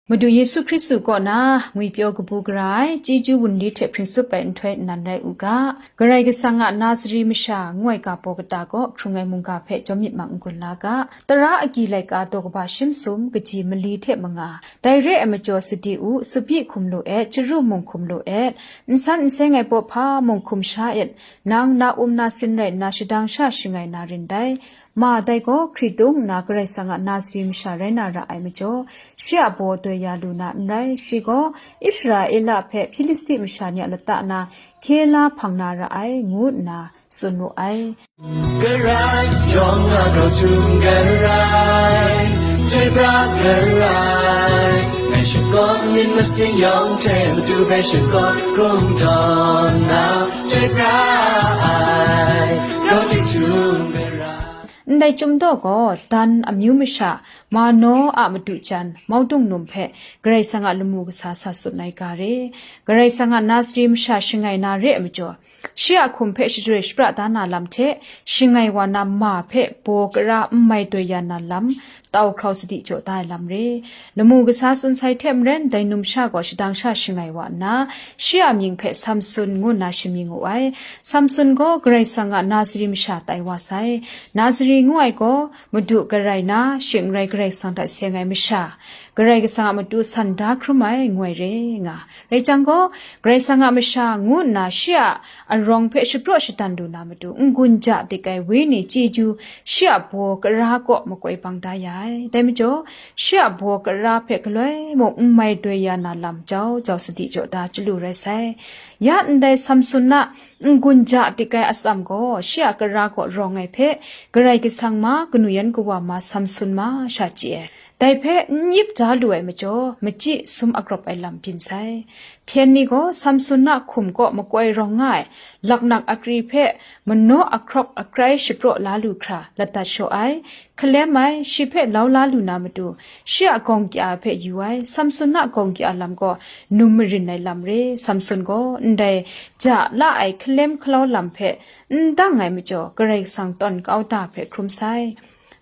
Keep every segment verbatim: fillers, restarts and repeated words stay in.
Madu Yesu Hkristu kaw na ngwipyaw kabu gara ai, chyeju wunli hte hpring tsup ai nhtoi nnan rai u ga, Karai Kasang a Nazari masha ngu ai ga baw kata kaw hkrung ai mungga hpe chyawm myit ma n-gun la ga, tara agyi laika daw kaba shim sum kaji mali hte manga, dai re ai majaw sadi u, tsabyi hkum lu et, chyaru mung hkum lu et, nsan nseng ai baw hpa mung hkum sha et, nang na um na sin rai nna shadang sha shangai na rin dai. Ma dai gaw hkritung nna Karai Kasang a Nazari masha rai na ra ai majaw, shi a baw doi ya lu na n rai, shi gaw Israela hpe Hpilisti masha ni a lata na hkye la hpang na ra ai, ngu nna tsun wu ai. Karai yawng a grau htum garai, chyoi pra garai, ngai shakawn myit masin yawng hte matu bai shakawn kungdawn na, chyoi pra ai, grau htum garai. Ndai chyum daw gaw, Dan amyu masha Manoh a madu jan, Maudung num hpe Karai Kasang a lamu kasa sa tsun ai ga re. Karai Kasang a Nazari masha shangai na re ai majaw, shi a hkum hpe shajoi shapra da na lam hte, shangai wa na ma hpe baw kara n mai doi ya na lam, tau hkrau sadi jaw da ai lam re. Lamu kasa tsun sai hte maren, dai numsha gaw shadang sha shangai wa nna, shi a mying hpe Samsun ngu nna shamying wu ai. Samsun gaw Karai Kasang a Nazari masha tai wa sai. Nazari ngu ai gaw, Madu garai na, shing n rai Karai Kasang hta seng ai masha, Karai Kasang a matu san da hkrum ai, ngu ai re nga. Rai jang gaw, Karai Kasang a masha ngu nna shi a arawng hpe shapraw shadan lu na matu, n-gun ja dik ai wenyi chyeju shi a baw kara kaw makoi bang da ya ai. Dai majaw, shi a baw kara hpe galoi mung n mai doi ya na lam jau jau sadi jaw da chyalu rai sai. Ya ndai Samsun a n-gun ja dik ai atsam gaw, shi a kara kaw rawng ai hpe, Karai Kasang ma, kanu yan kawa ma, Samsun ma sha chye ai. Dai hpe n yip da lu ai majaw, machyi sum agrawp ai lam byin sai. Hpyen ni gaw Samsun a hkum kaw makoi rawng nga ai, laknak akri hpe manaw ahkrawk akrai shapraw la lu hkra ladat shaw ai, hkalem ai, shi hpe lau la lu na matu, shi a gawng kya hpe yu ai, Samsun a gawng kya lam gaw num marin ai lam re. Samsun gaw ndai ja la ai hkalem hkalau lam hpe n dang ai majaw, Karai Kasang tawn kau da hpe hkrum sai.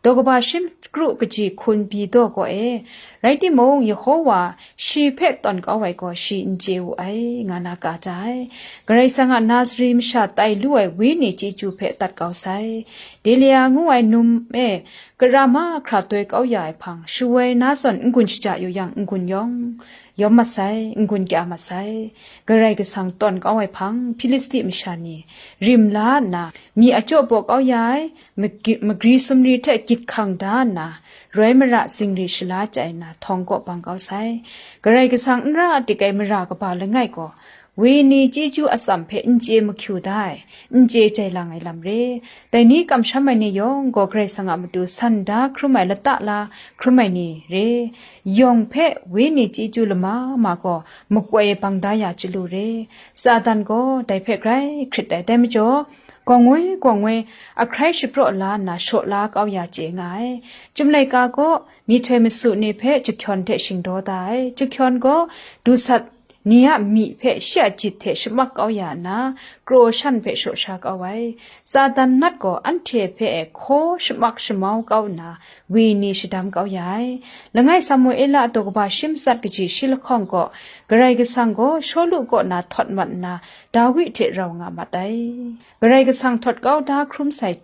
Daw kaba shim kru kaji hkun bi daw gaw e, rai timung, Yehowa shi hpe tawn kau ai gaw shi n chye wu ai, nga na ka ja ai. Karai Kasang a Nazari masha tai lu ai wenyi chyeju hpe tat kau sai. Delia ngu ai num e kara mahkra toi kau ya ai hpang, shawoi na zawn n-gun shaja yu yang, n-gun yawng yawm mat sai, n-gun kya mat sai. Karai Kasang tawn kau ai hpang, Hpilisti masha ni rim la nna, myi achyaw baw kau ya ai, magri, magri sumri hte gyit hkang da nna, roi mara zingri shala chye ai na htawng kaw bang kau sai. Karai Kasang n ra dik ai mara kaba langai gaw, wenyi chyeju atsam hpe n chye mahkyu da ai, n chye jai lang ai lam re. Dai ni kamsham ai ni yawng gaw Karai Kasang a matu san da hkrum ai, lata la hkrum ai ni re. Yawng hpe wenyi chyeju lama ma gaw makoi bang da ya chyalu re. Satan gaw dai hpe grai hkrit ai. Dai majaw, gawng ngoi gawng ngoi ahkrai shapraw la nna shaw la kau ya chye nga ai. Chyum laika gaw myihtoi masu ni hpe jahkyawn hte shingdaw da ai. Jahkyawn gaw dusat ni a myi hpe shi a jit hte shamak kau ya nna, kraw shan hpe shaw sha kau ai. Satan nat gaw anhte hpe hkaw shamak shamau kau nna, wenyi shadam kau ya ai. Langai Samuela a daw kaba shim tsat kaji shi lahkawng gaw, Karai Kasang gaw Shawlu kaw na htawt mat nna, Dawi hte rau nga mat ai. Karai Kasang htawt kau da hkrum sai,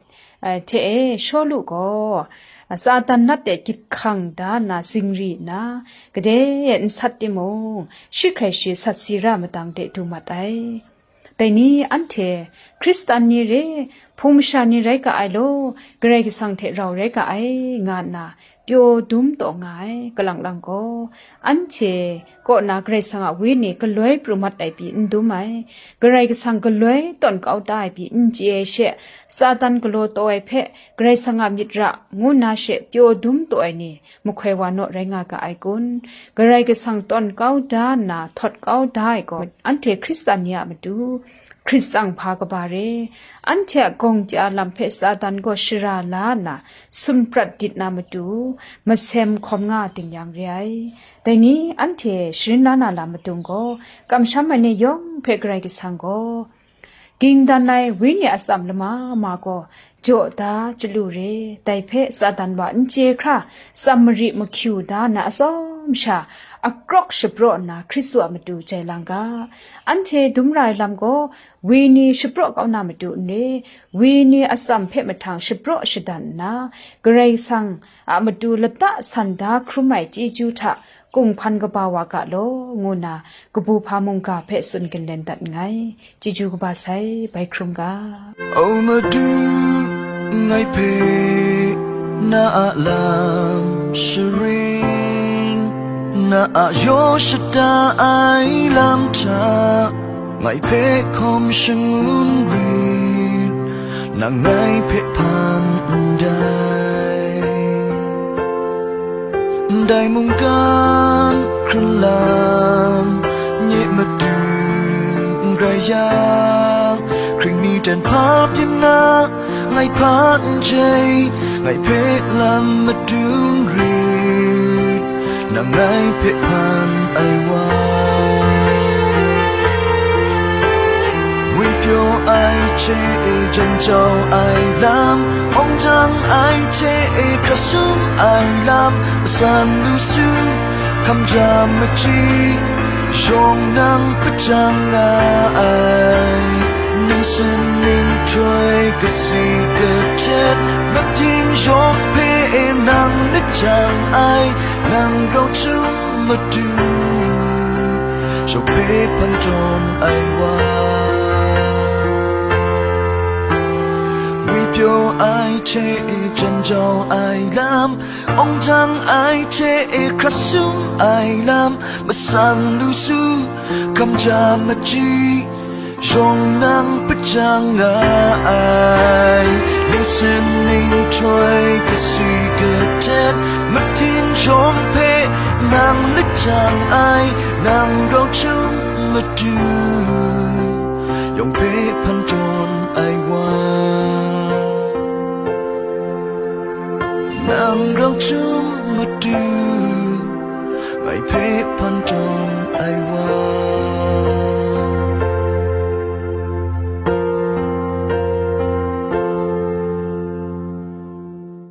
eh, hte e, Shawlu gaw, Satan nat de gyit hkang da nna zingri nna, gade e n sat timung, shi hkrai shi sat si ra madang de du mat ai. Dai ni anhte, Hkristan ni re, hpung masha ni rai ga ai law, Karai Kasang hte rau rai ga ai, nga nna pyaw dum taw nga ai, kalang lang gaw, anhte kaw na Karai Kasang a wenyi galoi pru mat ai pyi n dum ai, Karai Kasang galoi tawn kau da ai pyi n chye ai she, Satan galaw taw ai hpe, Karai Kasang a myit ra ngu nna she pyaw dum taw ai ni, mahkoi wa naw rai nga ga ai kun? Karai Kasang tawn kau da nna htawt kau da ai gaw, anhte Hkristan ni a matu, hkrit tsang hpa kaba re. Anhte a gawng kya lam hpe Satan gaw shara la nna, sum prat dit na matu, masem hkawm nga ting yang re ai. Dai ni anhte sharin la na lam madung gaw, kamsham ai ni yawng hpe Karai Kasang gaw, ging dan ai wenyi atsam lama ma gaw, jaw da chyalu re, dai hpe Satan wa n chye hkra, tsam mari mahkyu da na atsawm sha, akrawk shapraw nna Hkristu a matu jai lang ga. Anhte dum ra ai lam gaw, wini shapraw kau na matu n re, wini atsam hpe mahtang shapraw shadan nna, Karai Kasang a matu lata san da hkrum ai chyeju hta kunghpan kaba wa ga law, ngu nna kabu hpa mungga hpe tsun ginlen dat nngai. Chyeju kaba sai, bai hkrum ga. O Madu, ngai hpe na a lam sharin, na a yaw shada ai lam hta, ngai hpe hkawm shangun rit, nang ngai hpe hpan ndai. Ndai mungkan hkrun lam nye matu n grai yang, hkring mi ten hpa byin na ngai hpa n jai, ngai hpe lam madun rit, nang ngai hpe hpan ai wa. Ngwipyaw ai hte e jan jau ai lam, awng jang ai hte e hkra sum ai lam, masan lu su, hkam ja machyi, yawng nang pajang nga ai. Ningsin ninghtoi kasi kahten, mahpying yawng hpe nang lajang ai, nang grau htum matu, yawng hpe hpan tawn ai wa. Ngwipyaw ai hte e jan jau ai lam, awng jang ai hte e hkra sum ai lam, masan lu su, hkam ja machyi, yawng nang pajang nga ai. Ningsin ninghtoi kasi kahten, mahpying yawng hpe nang lajang ai, nang grau htum matu, yawng hpe hpan tawn ai wa. Nang grau htum matu, ngai hpe hpan